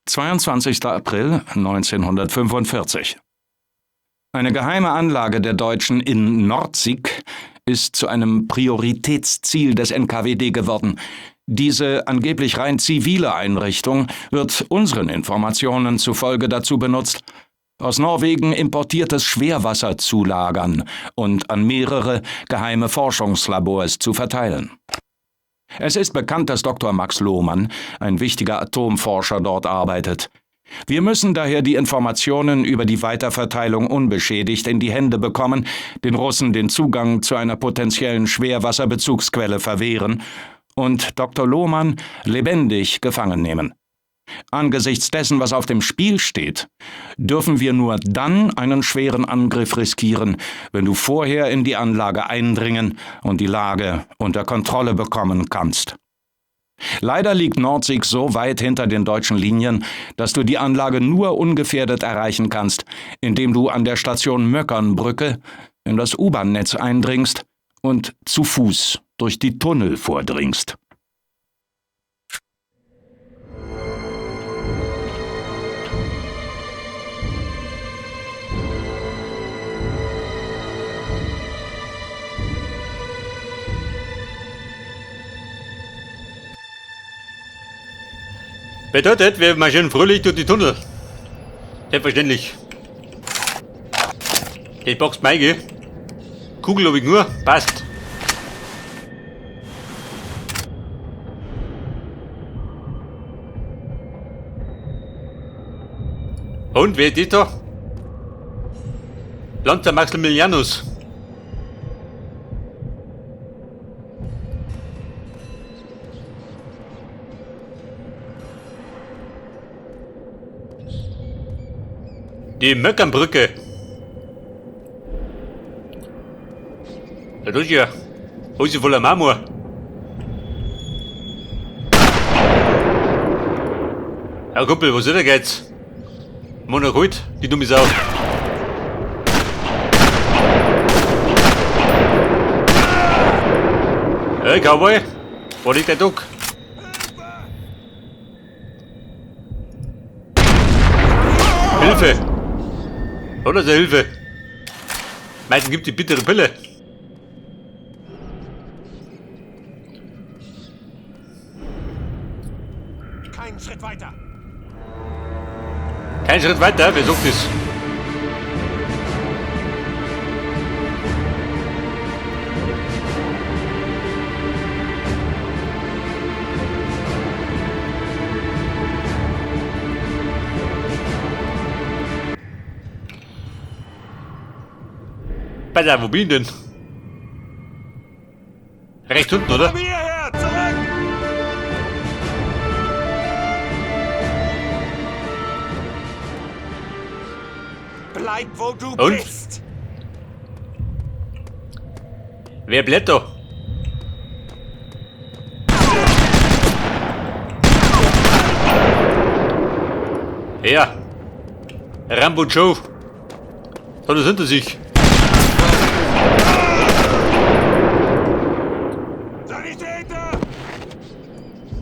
22. April 1945. Eine geheime Anlage der Deutschen in Nordsig ist zu einem Prioritätsziel des NKWD geworden. Diese angeblich rein zivile Einrichtung wird unseren Informationen zufolge dazu benutzt, aus Norwegen importiertes Schwerwasser zu lagern und an mehrere geheime Forschungslabors zu verteilen. Es ist bekannt, dass Dr. Max Lohmann, ein wichtiger Atomforscher, dort arbeitet. Wir müssen daher die Informationen über die Weiterverteilung unbeschädigt in die Hände bekommen, den Russen den Zugang zu einer potenziellen Schwerwasserbezugsquelle verwehren und Dr. Lohmann lebendig gefangen nehmen. Angesichts dessen, was auf dem Spiel steht, dürfen wir nur dann einen schweren Angriff riskieren, wenn du vorher in die Anlage eindringen und die Lage unter Kontrolle bekommen kannst. Leider liegt Nordsig so weit hinter den deutschen Linien, dass du die Anlage nur ungefährdet erreichen kannst, indem du an der Station Möckernbrücke in das U-Bahn-Netz eindringst und zu Fuß durch die Tunnel vordringst. Bedeutet, wir marschieren fröhlich durch die Tunnel. Selbstverständlich. Die Box Meige. Kugel hab ich nur. Passt. Und wer ist das da? Lanzer Maximilianus. Die Möckernbrücke. Ja, das ist ja Hose voller Marmor. Ja, Kumpel, was ist denn jetzt? Mach noch die dumme Sau. Hey, Cowboy, wo liegt der Duck? Hilfe! Oder so Hilfe! Meistens gibt die bittere Pille. Keinen Schritt weiter. Kein Schritt weiter, wer sucht es? Pass auf, wo bin ich denn? Rechts unten, oder? Komm hierher, zurück! Bleib, wo du Und? bist! Wer blätt da? Ja. Rambo Joe. Hat es hinter sich. Sanitäter!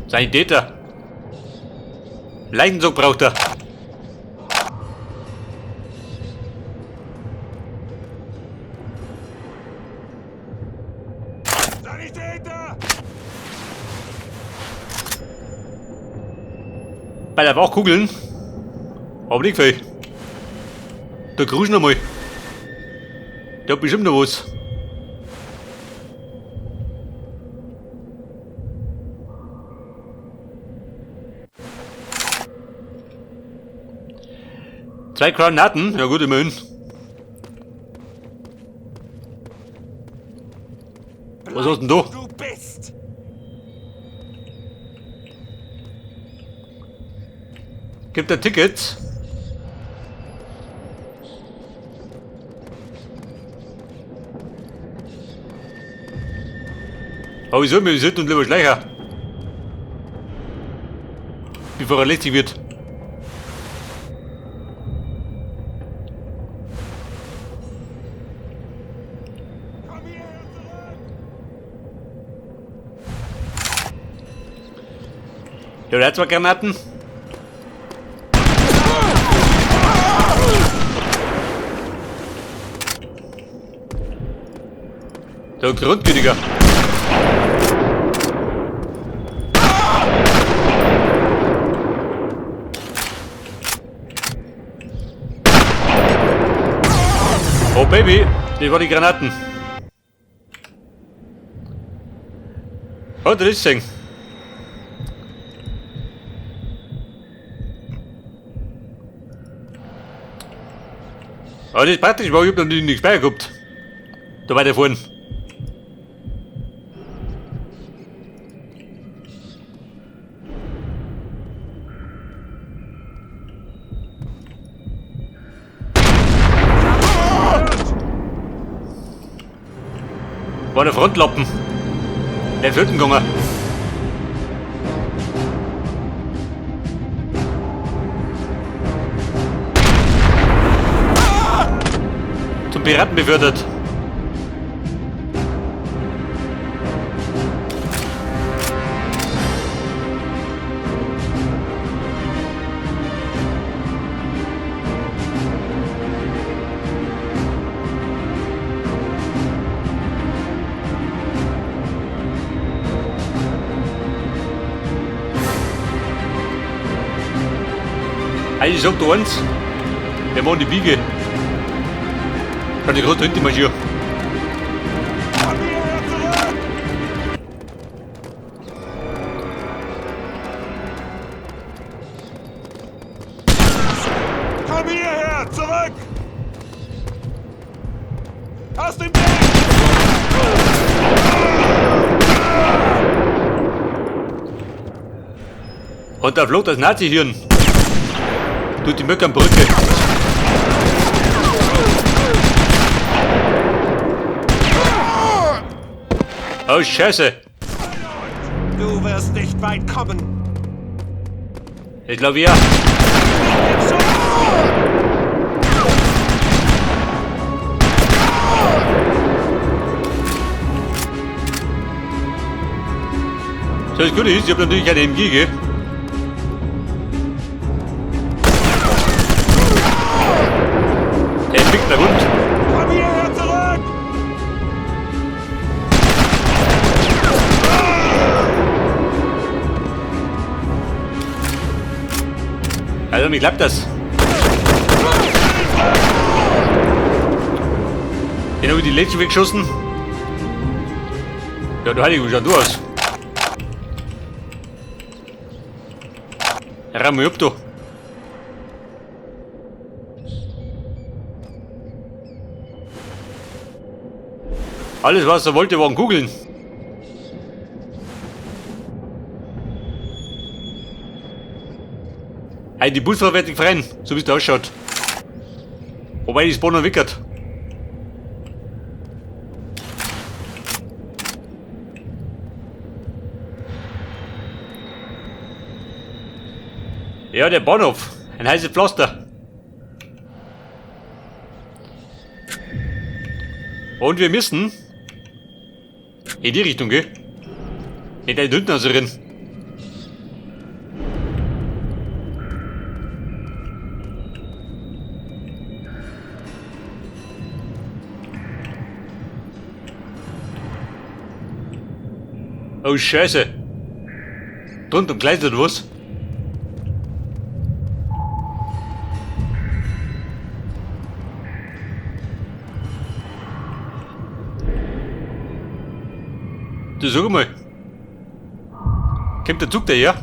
Sanitäter. Leichensack braucht er. Sanitäter! Bei der Wachkugeln. Aber nicht viel. Da gruschen noch mal. Der hat bestimmt noch was. Zwei Granaten, ja gut, immerhin. Was hast denn Bleib, du? wo du bist! Gibt er Tickets? Aber wieso? Wir sollten uns lieber schleichen. Bevor er lästig wird. Komm hierher zurück! Ja, der hat zwei Granaten. Der Grundgütiger. Oh Baby, das war die Granaten. Hat er das gesehen? Aber das ist praktisch, weil ich hab noch nie Gespeicher gehabt. Da weiter vorne. War der Frontlappen. Der ist hinten gegangen. Zum Piraten befördert. Also ich sag dir eins, der macht die Biege. Schau die gerade hinter marschieren. Komm hierher zurück! Komm hierher zurück! Aus dem Weg! Und da flog das Nazi-Hirn. Durch die Möckernbrücke. Oh Scheiße. Du wirst nicht weit kommen. Ich glaube ja. So, das Gute ist, ich hab natürlich keine MG, gell? Der pickt der Hund. Komm hierher zurück! Also, mir klappt das. Den hab ich die letzten weggeschossen. Ja, du Heilige, wie schaut du aus? Ramm mich ab, du. Alles, was er wollte, waren Kugeln. Hey, die Busfahrer wird dich freuen, so wie es da ausschaut. Wobei die Spawn noch wickert. Ja, der Bahnhof. Ein heißes Pflaster. Und wir müssen in die Richtung, gell? Nicht da hinten also rein. Oh Scheiße. Drunter im Gleis oder was? Du sag mal. Kommt der Zug daher?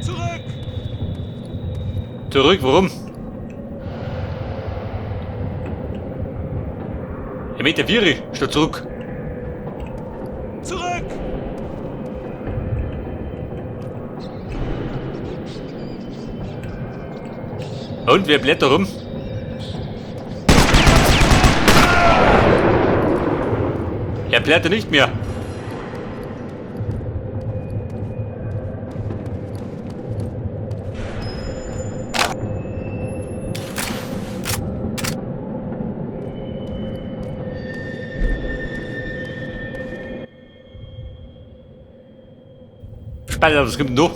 Zurück! Zurück, warum? 1,4 Meter statt zurück. Zurück! Und wer blättert rum? Er blättert nicht mehr. Alter, was kommt denn da?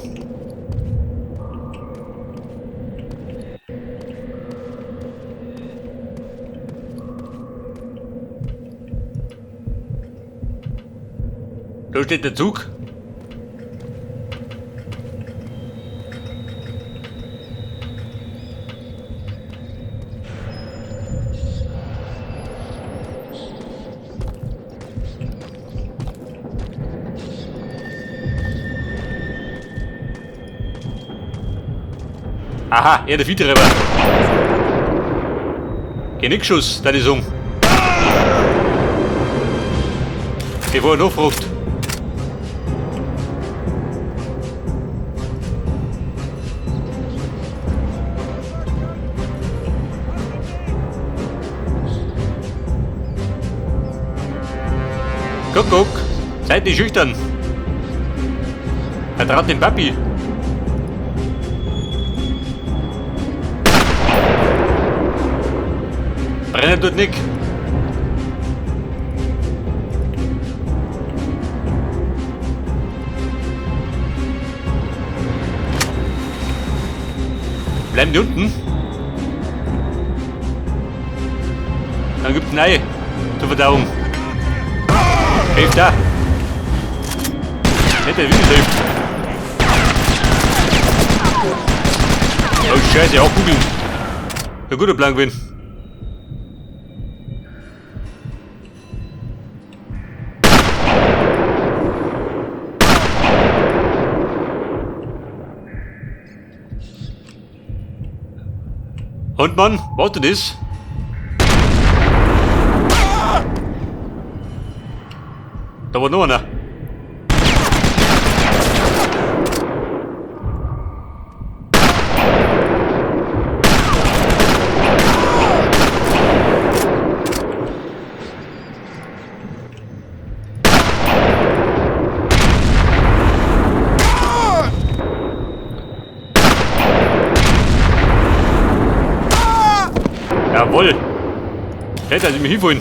Da steht der Zug. Aha, er der Viehtreiber. Genickschuss, da die sagen. Bevor er nachfragt. Guck, guck, seid nicht schüchtern. Er traut dem Papi. Brennen tut nick. Bleiben die unten? Dann gibt's ein Ei zur Verdauung. Hilft da! Nicht der Wind hilft. Oh Scheiße, auch Kugeln. Ja, guter Plan gewesen. Und Mann, was denn das? Da war noch einer. Jawohl! Hätte er mich hinfallen.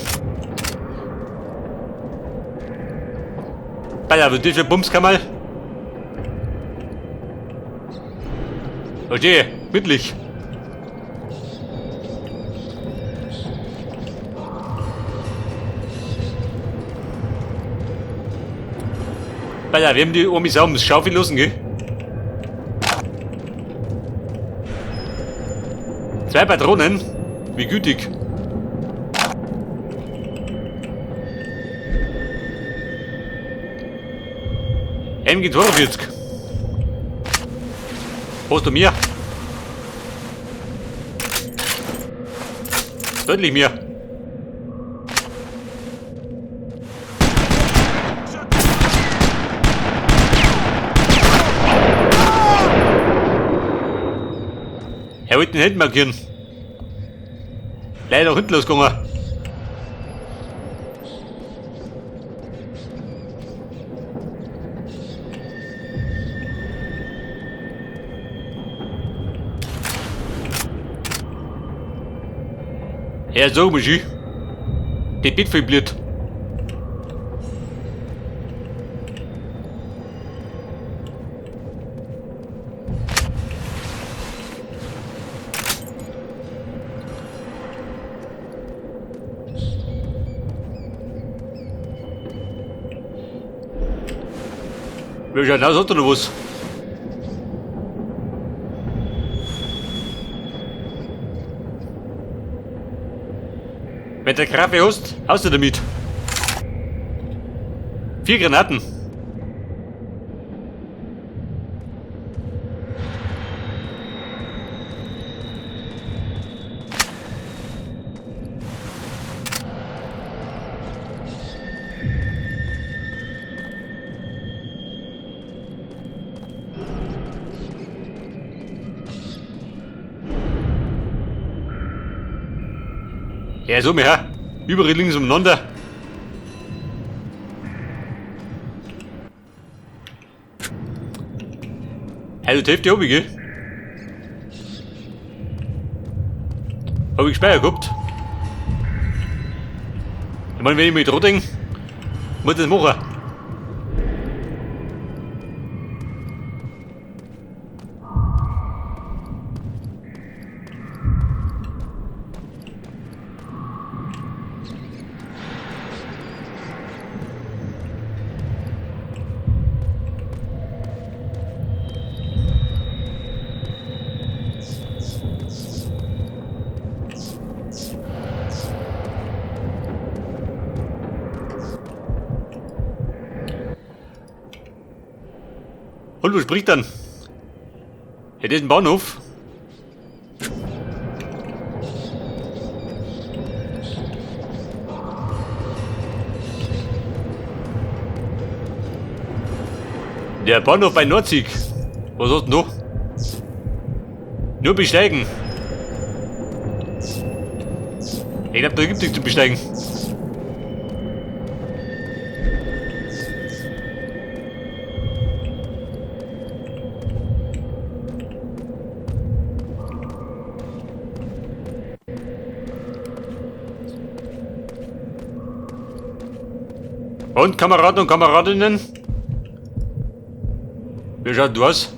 Alter, was ist das für Bumskammerl? Okay, mittig. Alter, wir haben die Omis auch ums Schaufel losen, gell? 2 Patronen? Wie gütig. MG 42. Hast du mehr? Deutlich mehr. Er wollte den Held markieren. Leider nach hinten losgegangen. Ja, so, Muschi. Die Bett vibriert. Wie schaut aus, hat er noch was? Wenn der Kaffee hast, haust du damit. 4 Granaten. Ja, so mehr. Überall links umeinander. Hey, du Hälfte hab ich, gell? Hab ich gespeichert gehabt. Ich mein, wenn ich mich dran denk, muss ich das machen. Und wo spricht dann? Ja, das ist ein Bahnhof. Der Bahnhof bei Nordsig. Was hast du noch? Nur besteigen. Ich glaube, da gibt es nichts zu besteigen. Und Kameraden und Kameradinnen? Wie schaut du aus?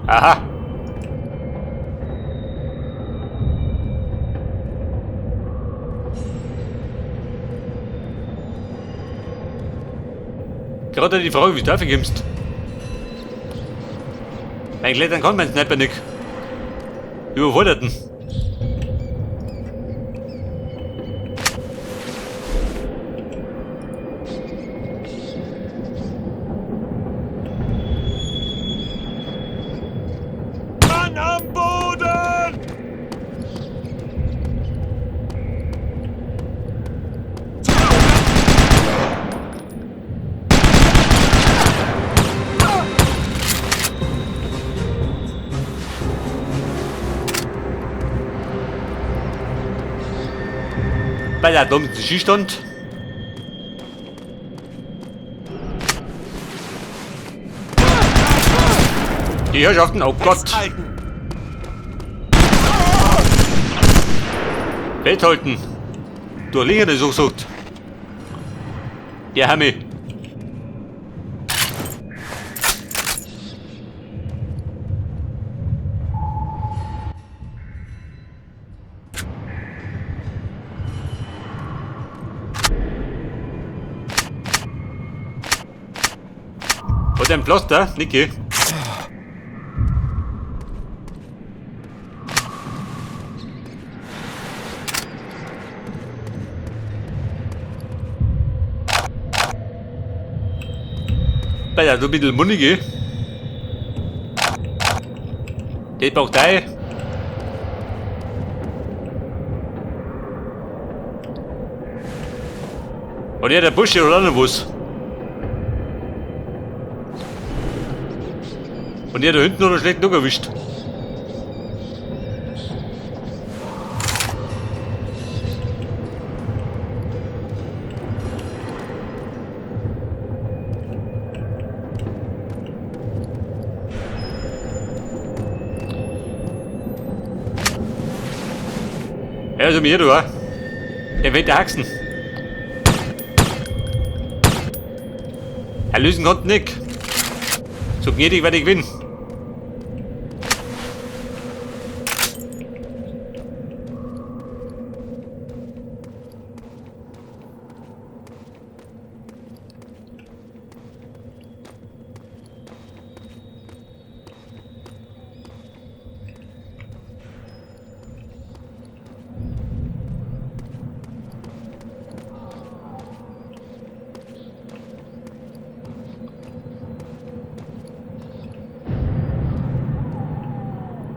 Aha. Gerade die Frage, wie du dafür kommst. Mein Klettern kann mein Sniper nicht. Überforderten. Mann am Boden! Bei der da mit dem Schießstand. Die Herrschaften, oh Gott. Festhalten! Festhalten. Du Linger, so gesagt. Der Hammi. Hat er ein Pflaster, Niki? Bei der, du ein bisschen mundige. Der braucht Ei. Und ja, der Busch, der hat auch noch was. Und der da hinten hat er schlecht noch erwischt. Ja, also mir, du, wa? Der wird der Haxen. Erlösen konnte nicht. So gnädig werde ich gewinnen.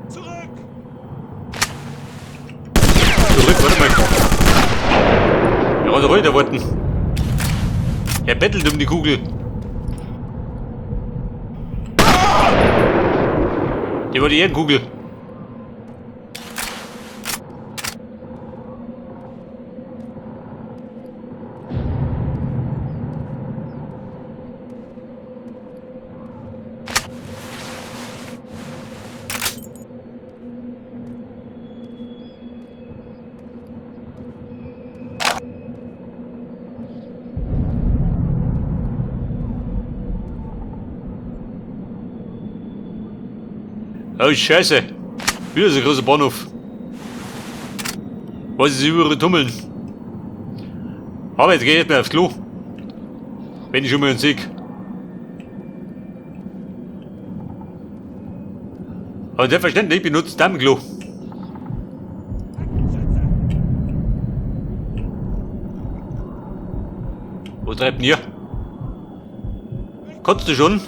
Zurück! Zurück, warte mal. Ja, also ruhig da warten. Er bettelt um die Kugel. Der war die Ehrenkugel. Oh, Scheiße. Wieder so ein großer Bahnhof. Was ist über Tummeln? Aber jetzt geh ich nicht mehr aufs Klo. Wenn ich schon mal einen Sieg. Und selbstverständlich benutzt Damenklo. Wo treibt denn ihr? Kotzt du schon?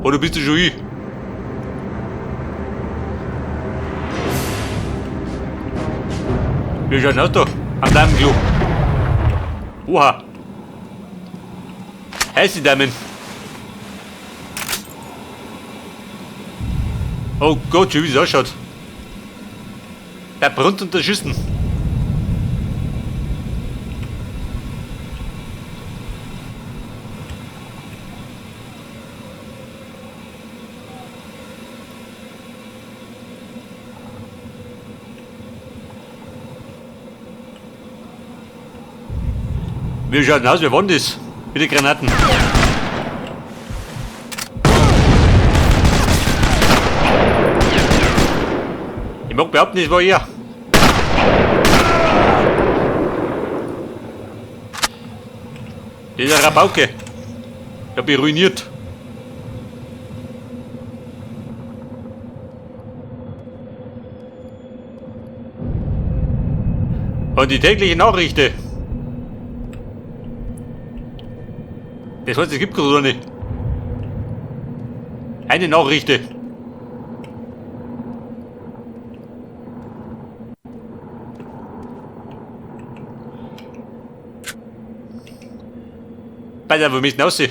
Oder bist du schon ich? Wie schaut denn aus da? Am Damenklo. Oha. Heiße Damen. Oh Gott, schon wie es ausschaut. Der brunnt unter Schüssen. Wie schaut denn aus? Wer war denn das? Mit den Granaten. Ich mag behaupten, das war er. Dieser Rabauke. Ich hab ihn ruiniert. Und die tägliche Nachricht. Das heißt, es gibt gerade nicht. Eine Nachricht. Bei der, wo müssen raus?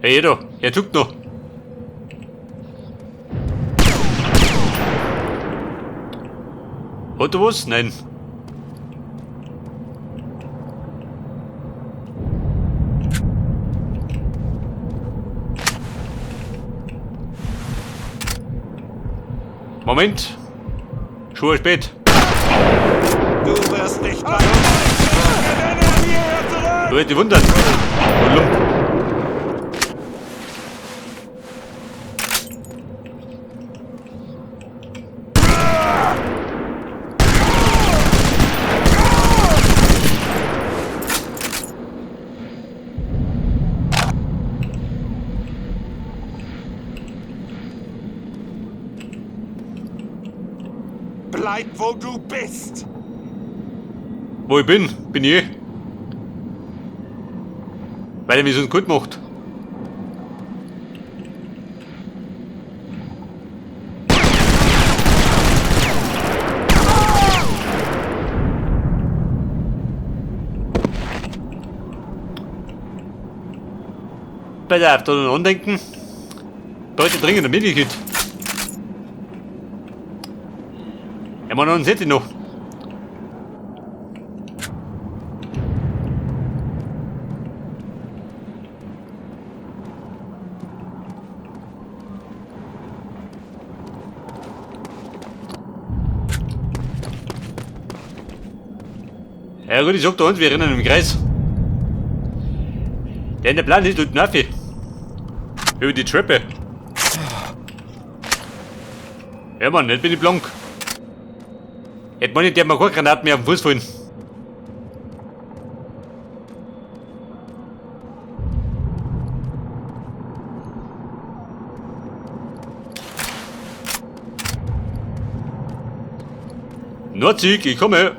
Hey, da, er zuckt noch. Hat er was? Nein. Moment. Schon spät. Du wirst nicht bei uns. Du hättest dich wundern. Du Lump. Bleib, wo du bist! Wo ich bin, bin ich. Weil er mich so gut macht. Bei der da noch andenken. Leute dringend ein Medikit. Ja, man, einen hätte ich noch. Ja gut, ich sag da uns, wir rennen im Kreis. Denn der Plan ist unten auf. Über die Treppe. Ja Mann, jetzt bin ich blank. Jetzt meine ich, der mir keine Granaten mehr auf den Fuß fallen. Nordsig, ich komme.